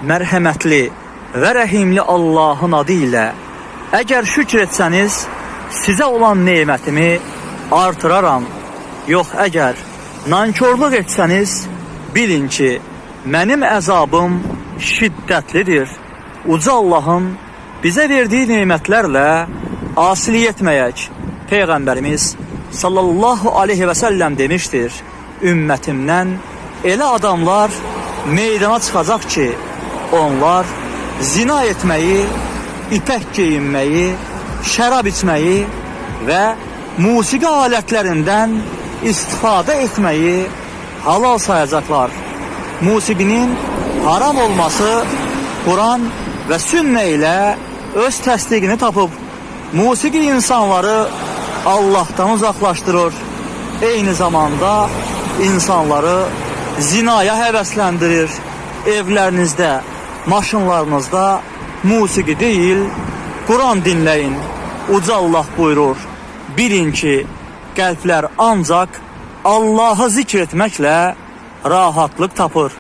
Mərhəmətli və rəhimli Allahın adı ilə. Əgər şükr etsəniz, sizə olan nemətimi artıraram. Yox, əgər nankorluq etsəniz, bilin ki, mənim əzabım şiddətlidir. Uca Allahın bizə verdiyi nemətlərlə asilik etməyək. Peyğəmbərimiz sallallahu aleyhi və səlləm demişdir: Ümmətimdən elə adamlar meydana çıxacaq ki, onlar zina etməyi, ipək geyinməyi, şərab içməyi və musiqi alətlərindən istifadə etməyi halal sayacaqlar. Musiqinin haram olması Quran və sünnə ilə öz təsdiqini tapıb. Musiqi insanları Allahdan uzaqlaşdırır. Eyni zamanda insanları zinaya həvəsləndirir. Evlərinizdə, maşınlarınızda musiqi deyil, Quran dinləyin. Uca Allah buyurur. Bilin ki, qəlblər ancaq Allahı zikr etməklə rahatlıq tapır.